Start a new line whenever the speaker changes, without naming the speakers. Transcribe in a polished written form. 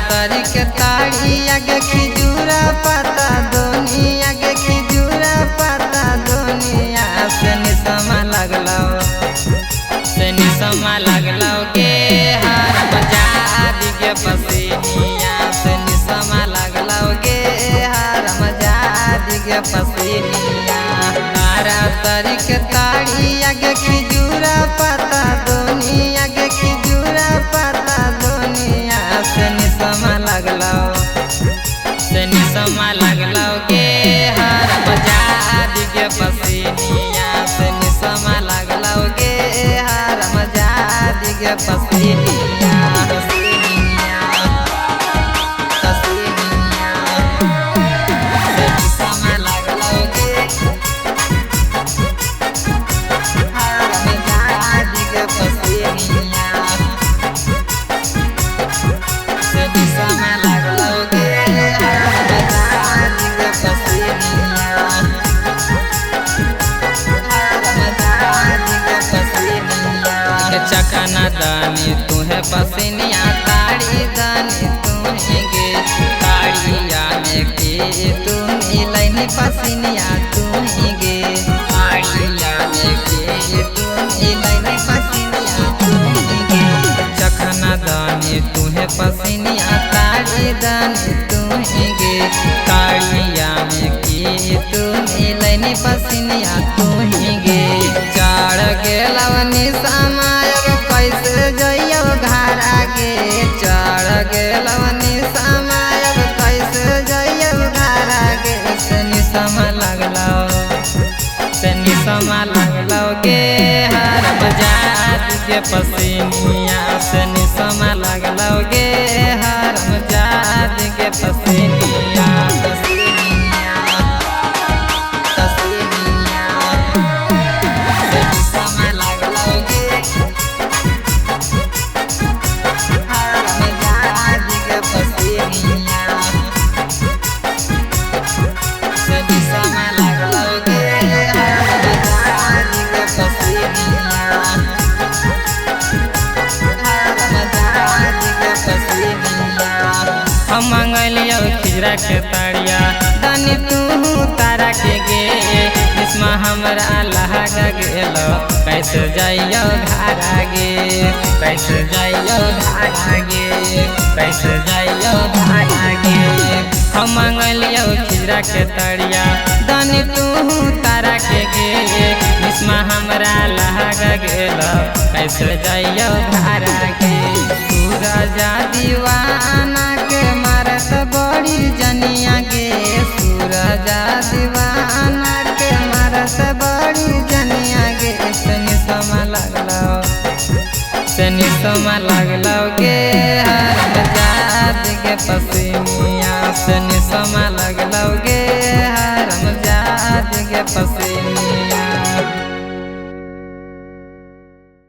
तारी के ताड़ी आगे खिजूरा पाता दुनिया के खिजूरा पाता दुनिया से निसमा लगलो से निसमा लगलो के हार मजा के पसीनिया से निसमा लगलो के हार मजा के पसीनिया। तारा तारी के ताड़ी आगे खिजूरा पाता दुनिया के खिजूरा पाता दुनिया से निसमा लगलो से निसमा लगलो के हार मजा के पसीनिया से निसमा लगलो के हार मजा के पसीनिया। चखना दानी तुहे पसीनिया ताड़ी दानी तुहे गे ताड़िया में के तू मिलैनी पसीनिया तुहे गे ताड़िया में के तू मिलैनी पसीनिया तुहे गे। चखना दानी तुहे पसीनिया ताड़ी दानी तुहे गे ताड़िया में के तू मिलैनी पसीनिया तुहे गे। चढ़ गेलवनी समायब कैसे जइयो घर आगे चढ़ गेलवनी समायब कैसे जइयो घर आगे से निसमा लगलो से निसमा लगलो गे हर मजा के पसीनिया से निसमा लगलो गे हर मजा के पसीनिया। हम मंगलियो खिजरा के ताड़िया दानी तू तारा के गे जिसमा हमरा लहाग गेलो कैसे जाइयो घर आगे कैसे जाइयो घर आगे कैसे जाइयो घर आगे। हम मंगलियो खिजरा के ताड़िया दानी तू तारा के गे जिसमा हमरा लहाग गेलो कैसे जाइयो घर आगे। सूरजा दीवाना के मारत बड़ी जनिया गे सूरजा दीवाना के मारत बड़ी जनिया गे से निसमा लगलो से निसमा लगलो गे हर मजा के पसीनिया से निसमा लगलो गे हर मजा के पसीनिया।